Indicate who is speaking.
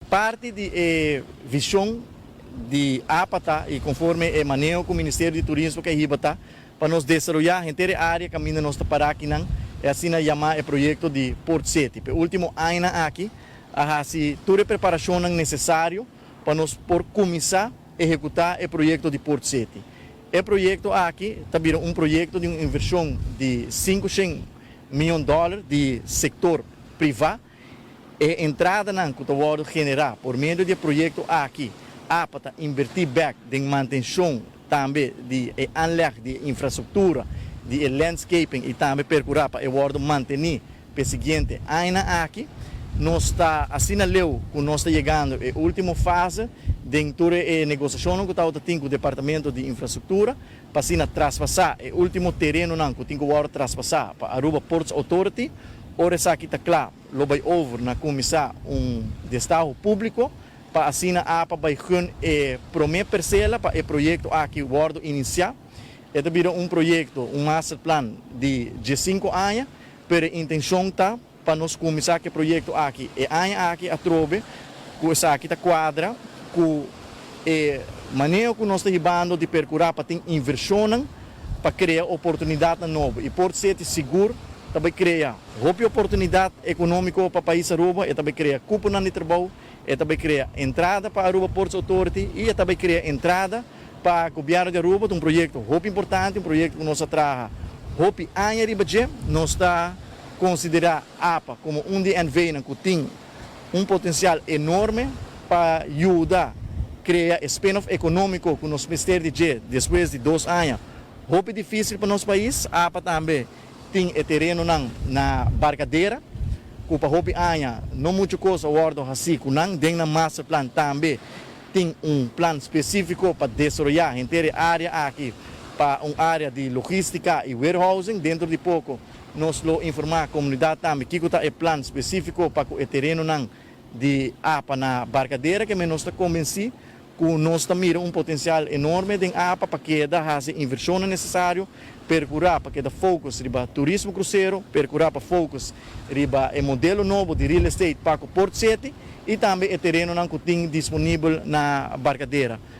Speaker 1: Parti di e vision di APA ta y conforme e maneho cu Ministerio di Turismo kier hiba ta pa nos desaroya henter e area caminda nos ta para akinan, e asina yama e proyecto di Port City. P'e ultimo añanan aki a haci tur e preparacionnan necesario pa nos por cuminsa ehecuta e proyecto di Port City. E proyecto aki ta bira un proyecto di un inversion di 500 miyon dollar di sector priva. E entradanan cu ta wordo genera por medio di e proyecto aki, APA ta inverti bek den mantencion tambe di e aanleg di infrastructura, di e landscaping y tambe percura pa e wordo manteni p'e siguiente aña aki. Nos ta asina leu cu nos ta yegando e ultimo fase den tur e negociacion cu ta tin cu e Departamento di Infrastructura pa asina traspasa e ultimo terenonan cu tin cu wordo traspasa pa Aruba Ports Authority. Ora esaki ta cla, lo bay over na cuminsa un destaho publico pa asina APA bay gun e prome percela pa e proyecto aki wordo inicia. E ta bira un proyecto, un master plan di 5 aña, pero intencion ta pa nos cuminsa cu e proyecto aki e aña aki atrobe, cu esaki ta cuadra cu e maneho cu nos ta hibando di percura pa tin inversion pa crea oportunidad nobo. Y Port City sigur tambe crea hopi oportunidad economico pa pais Aruba y tambe crea cupo di trabou y tambe crea entrada pa Aruba Ports Authority y tambe crea entrada pa gobierno di Aruba, un proyecto hopi importante, un proyecto cu nos a traha hopi aña riba dje. Nos ta considera APA como un di NV cu tin un potencial enorme pa yuda crea spin-off economico cu nos mester di dje despues di 2 aña. Hopi dificil pa nos pais. APA tambe tin e terenonan na Barcadera, cu pa hopi aña no mucho cos a wordo haci cu nan. Den nan master plan tambe tin un plan specifico pa desaroya henter e area aki pa un area di logistica y warehousing. Dentro di poco nos lo informa e comunidad tambe kico ta e plan specifico pa e terenonan di APA na Barcadera, cu nos ta convenci cu nos ta mira un potencial enorme den APA pa keda haci inversion necesario, percura pa keda focus riba turismo crucero, percura pa focus riba e modelo nobo di real estate pa Port City y tambe e terenonan cu tin disponibel na Barcadera.